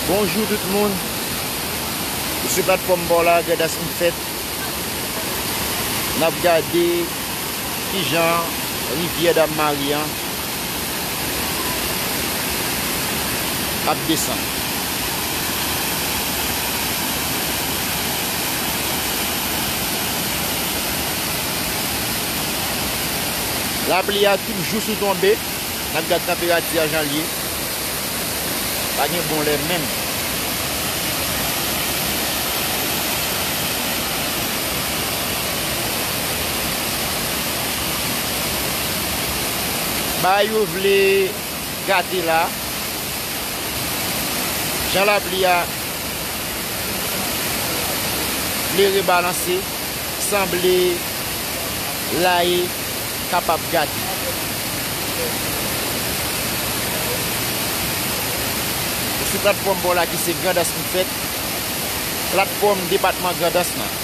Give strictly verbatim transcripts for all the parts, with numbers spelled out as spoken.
Bonjou tout moun. Nou sou platfòm bò la, Grandans fin fèt. N ap gade kijan rivyè Dam Mari an ap desann. Lapli a toujou sou tonbe. N ap gad tanperati a jan l ye. Pa gen bon lè menm. Bagay yo vle gate la. Jan lapli a vle rebalanse, sanble la e kapab gate. Sou platfòm bò la ki se Grandans fin fèt, platfòm depatman Grandans lan.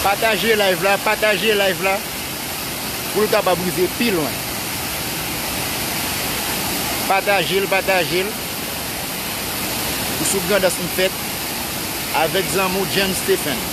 Pataje live la, pataje live la, pou l kapab rive pi lwen. Pataje l, pataje l. Ou sou Grandans fin fèt avèk zanmi w James Stephen.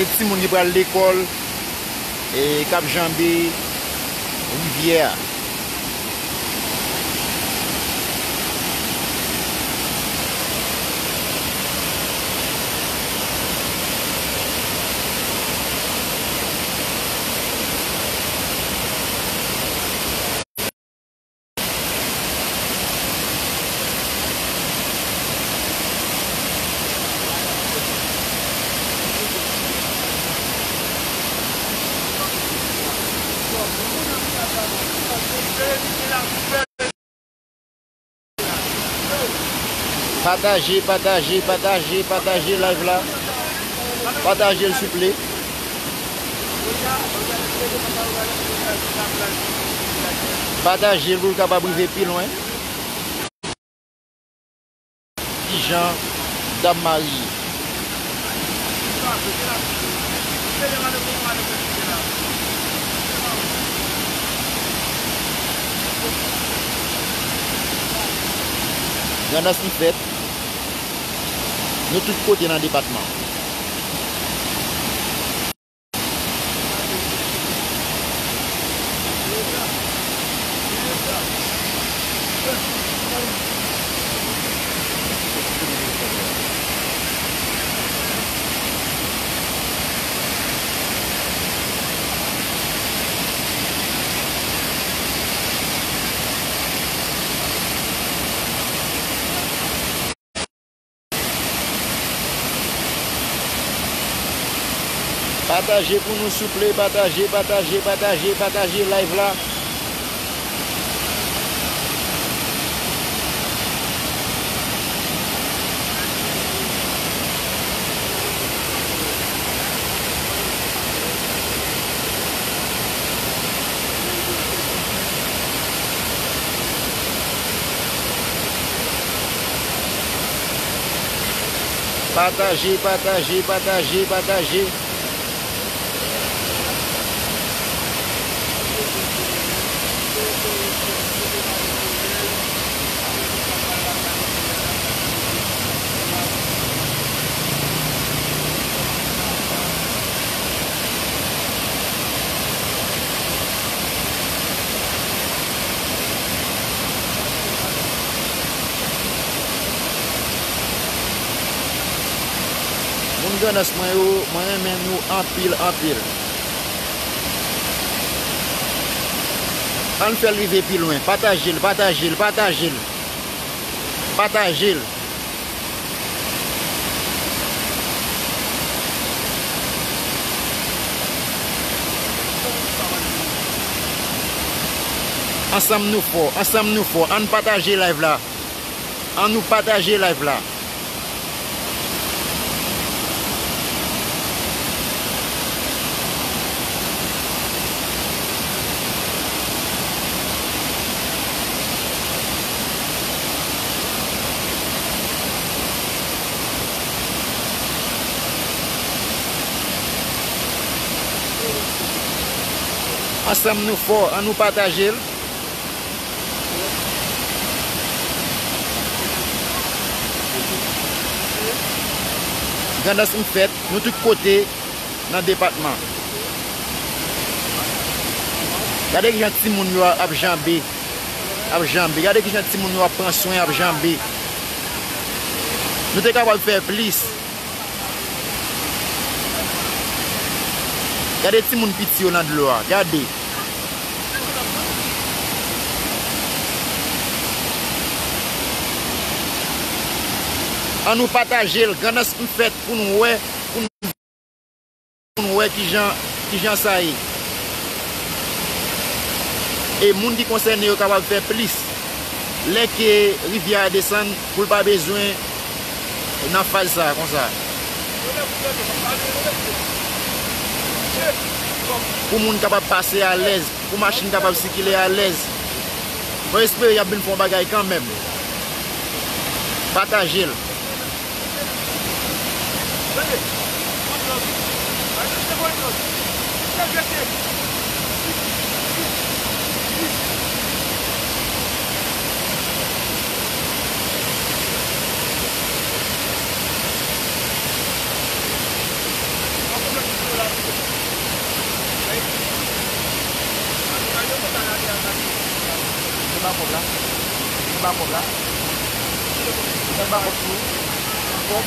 Se timoun ki pral lekòl, e k ap janbe rivyè a. Pataje, pataje, pataje, pataje live la. Pataje l souple. Pataje l pou l kapab rive pi lwen. Kijan Dam Mari ye? Grandans fin fèt. Nou tout kote nan depatman. Pataje pou nou, souple, pataje, pataje, pataje, pataje live la. Pataje, pataje, pataje, pataje. Moun Grandans mwen yo, mwen renmen nou anpil, anpil. Ann fè l rive pi lwen. Pataje l, pataje l, pataje l. Pataje l. Ansanm nou fò, ansanm nou fò. Ann pataje live la. Ann nou pataje live la. Ansanm nou fò, ann nou pataje l. Grandans m fèt, nou tout kote nan depatman. Gade kijan timoun yo ap janbe, ap janbe. Gade kijan timoun yo ap pran swen, ap janbe. Nou te kapab fè plis. Gade timoun piti yo nan dlo a. Gade. Ann nou pataje l. Grandans m fèt pou n wè, pou n, pou n wè kijan, kijan sa ye. E moun ki konsène yo kapab fè plis. Lè ke rivyè a desann, pou l pa bezwen nan faz sa a konsa. Pou moun kapab pase alèz, pou machin kapab sikile alèz. Mwen espere y ap vin fè yon bagay kanmenm. Pataje l. Anba kòb la. Anba kòb la. Anba kòb tou. Kòb.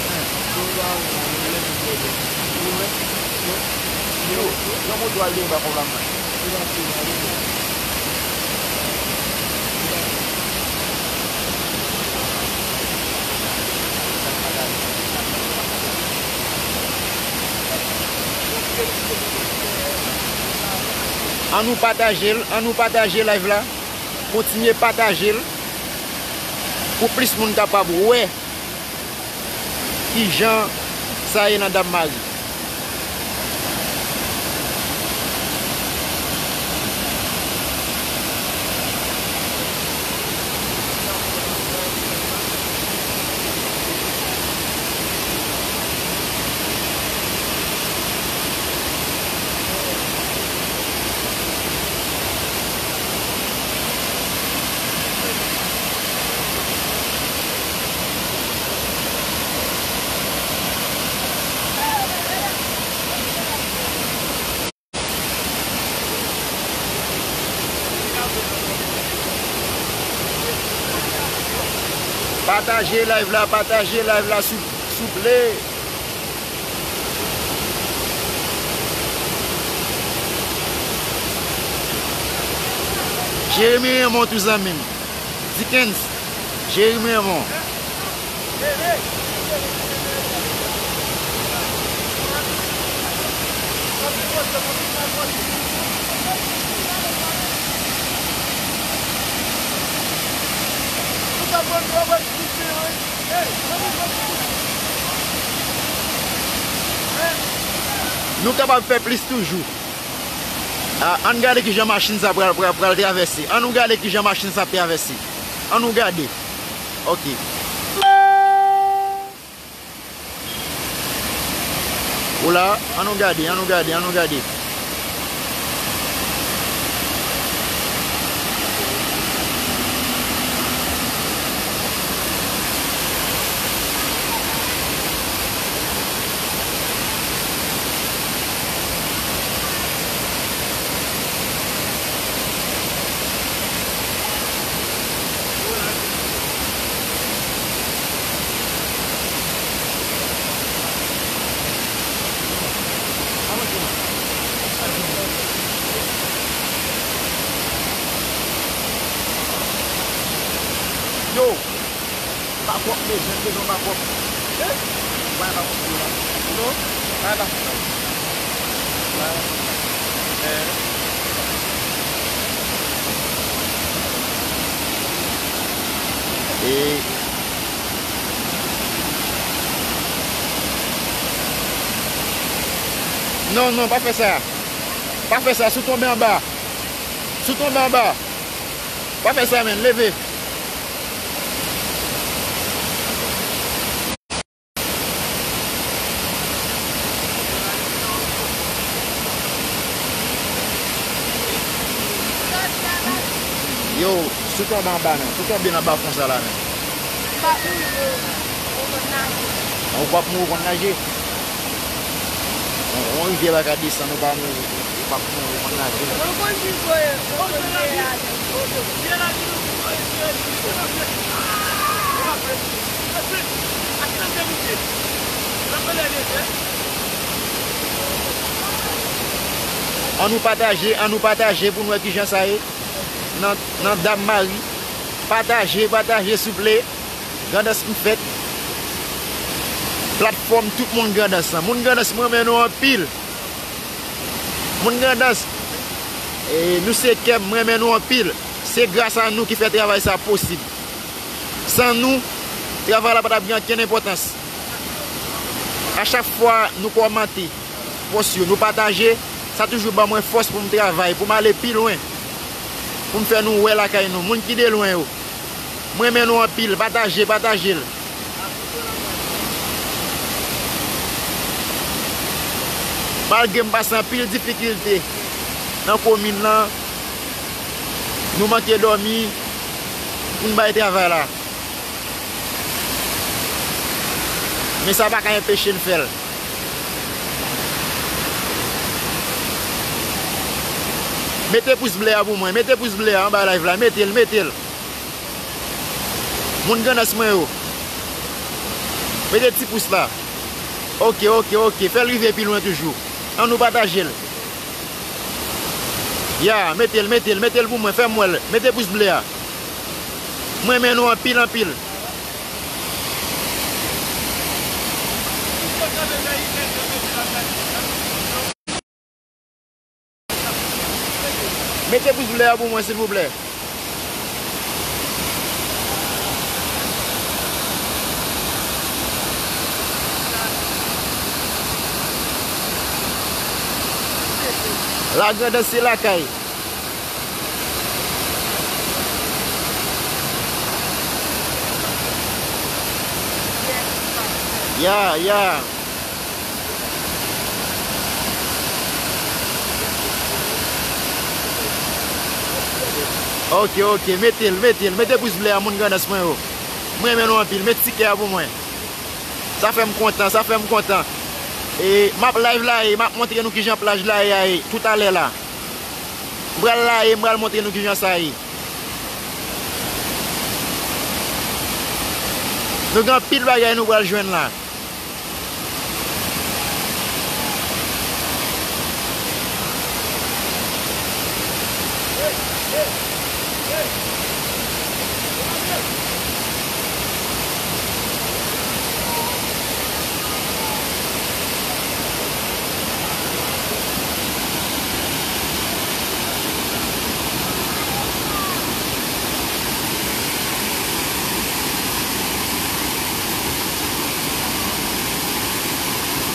Yo, yon moto al dèyè anba kòb la mwen. Ann nou pataje l, ann nou pataje live la. Kontinye pataje l pou plis moun kapab wè kijan sa ye nan Dam Mari. Pataje live la, pataje live la, sou-, souple. Jeremy Raymond tou zanmi m. Dickens, Jeremy Raymond. Nou kapab fè plis toujou. A, ann gade kijan machin sa pral, pral, pral travèse. Ann nou gade kijan machin sa ap travèse. Ann nou gade. Ok. Ola, ann nou gade, ann nou gade, ann nou gade. Yo! Bakòp, mezanmi, mezanmi, bakòp. Eh? Bay bakòp pou la. Non? Bay bakòp la. Bay bakòp la. Eh. E non, non, pa fè sa. Pa fè sa, si w tonbe anba. Si w tonbe anba. Pa fè sa, menn, leve. Yo, si w tonbe anba, menn, si w tonbe nan bafon sa la, menn. M p ap mouri, bro. Ou p ap mouri, ou konn naje? Yon, yon rivyè pa ka desann, ou pa mouri. Ou p ap mouri, ou konn naje. Mwen konn viv, bro, mwen konn viv la. Ann nou pataje, ann nou pataje pou n wè kijan sa ye. Nan, nan Dam Mari. Pataje, pataje, souple. Grandans m fèt. Platfòm tout moun Grandans lan. Moun Grandans, mwen renmen nou anpil. Moun Grandans, e, nou se kè m, mwen renmen nou anpil. Se gras a nou ki fè travay sa posib. San nou, travay la pa t ap gen okenn enpòtans. A chak fwa nou kòmante pòs yo, nou pataje, sa toujou ban mwen fòs pou m travay, pou m ale pi lwen, pou m fè nou wè lakay nou, moun ki de lwen yo. Mwen renmen nou anpil, pataje, pataje l. Malgre m pase anpil difikilte nan komin lan, nou manke dòmi pou n bay travay la. Men sa pa ka enpeche n fè l. Mete pous ble a pou mwen, mete pous ble a anba live la, mete l, mete l. Moun Grandans mwen yo. Mete ti pous la. Ok, ok, ok. Fè l rive pi lwen toujou. An nou pataje l. Ya, mete l, mete l, mete l pou mwen. Fè m wè l. Mete pous ble a. Mwen renmen nou anpil, anpil. Mete pous ble a pou mwen, silvouplè. Lagrandans se lakay. Ya, ya. Ok, ok, mete l, mete l, mete pous ble a, moun Grandans mwen yo. Mwen renmen nou anpil, met ti kè a pou mwen. Sa fè m kontan, sa fè m kontan. E m ap live la e m ap montre nou kijan plaj la ye a e toutalè la. M pral la e m pral montre nou kijan sa ye. Nou gen anpil bagay nou pral jwenn la.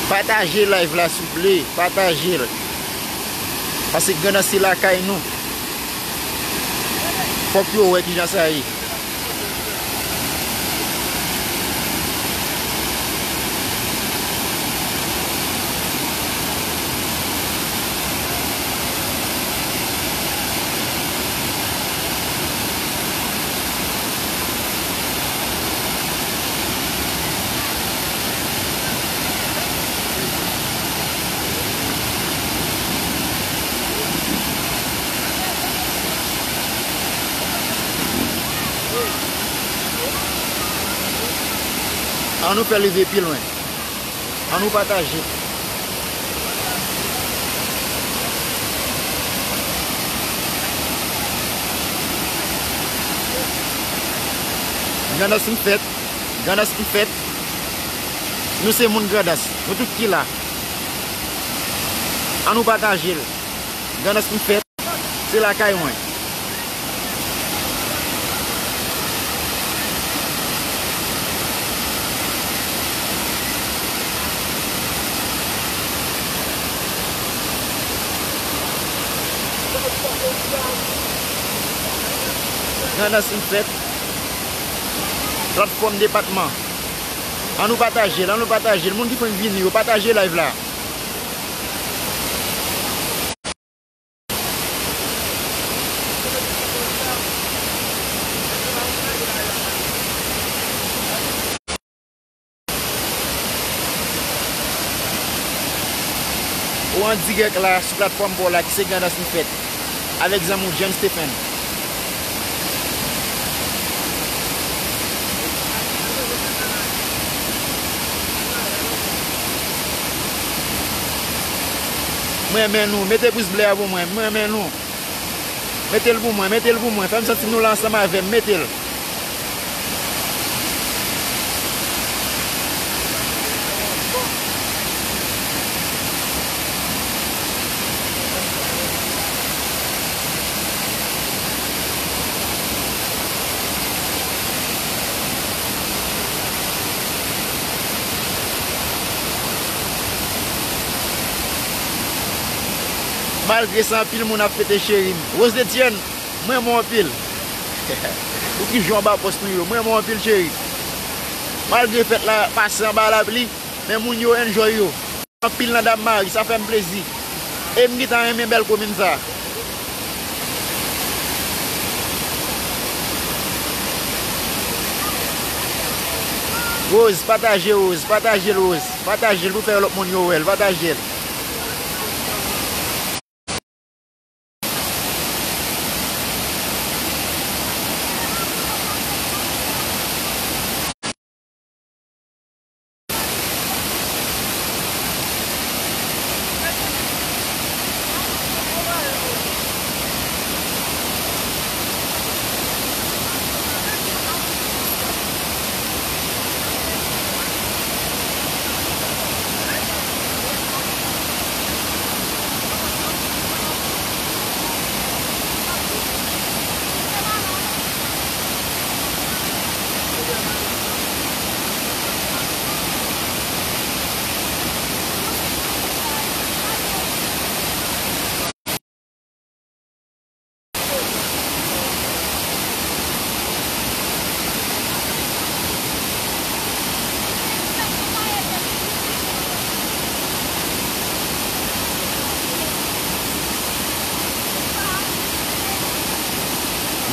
Pataje live la souple, pataje l. Paske Grandans se lakay nou. Fòk yo wè kijan sa ye. Ann nou fè l rive pi lwen. Ann nou pataje. Grandans m fèt. Grandans m fèt. Nou se moun Grandans. Nou tout ki la. Ann nou pataje l. Grandans m fèt. Se lakay mwen. Grandans m fèt. Platfòm depatman. Ann nou pataje l, ann nou pataje l. Moun ki fenk vini yo, pataje live la. Ou an dirèk la sou platfòm pa w la ki se Grandans nou fèt. Avèk zanmi w James Stephen. Mwen renmen nou. Mete pous ble a pou mwen. Mwen renmen nou. Mete l pou mwen, mete l pou mwen. Fè m santi nou la ansanm avè m. Mete l. Malgre sa, anpil moun ap fete cheri m. Rose Etienne, m renmen w anpil. Ou ki jwe anba pòs nou yo, m renmen w anpil cheri. Malgre fèt la pase anba lapli, men moun yo enjoy yo. Anpil nan Dam Mari, sa fè m plezi. E m gentan renmen bèl komin sa. Rose, pataje Rose, pataje l Rose, pataje l pou fè lòt moun yo wè l, pataje l.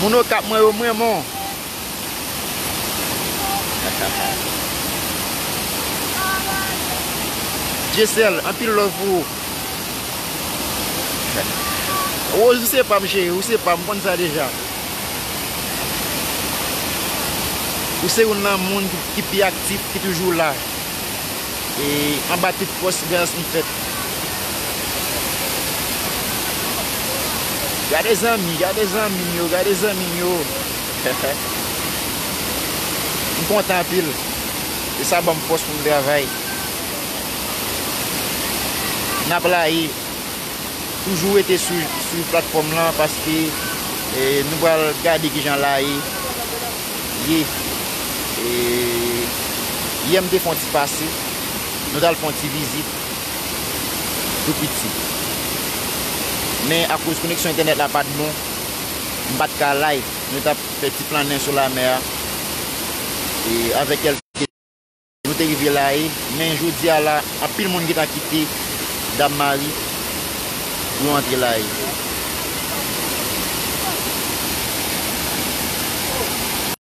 Moun Okap mwen yo, m renmen w. Jesèl, anpil love pou ou. Rose, ou se pa m, cheri, ou se pa m, m konn sa deja. Ou se youn nan moun ki, ki pi aktif, ki toujou la. E anba tout pòs, Grandans m fèt. Gade zanmi, gade zanmi m yo, gade zanmi m yo. M kontan anpil. E sa ban m fòs pou m travay. N ap la ye. Toujou rete sou, sou platfòm lan paske, e, nou pral gade kijan la ye. Ye. E, yè m te fè yon ti pase. Nou t al fè yon ti vizit tou piti. Men akoz koneksyon entènèt la pa t bon, m pa t ka live. Nou t ap fè ti plannen sou lamè a e avèk kèlke. Nou te rive Laye, men jodi a la, anpil moun gentan kite Dam Mari pou yo antre Laye.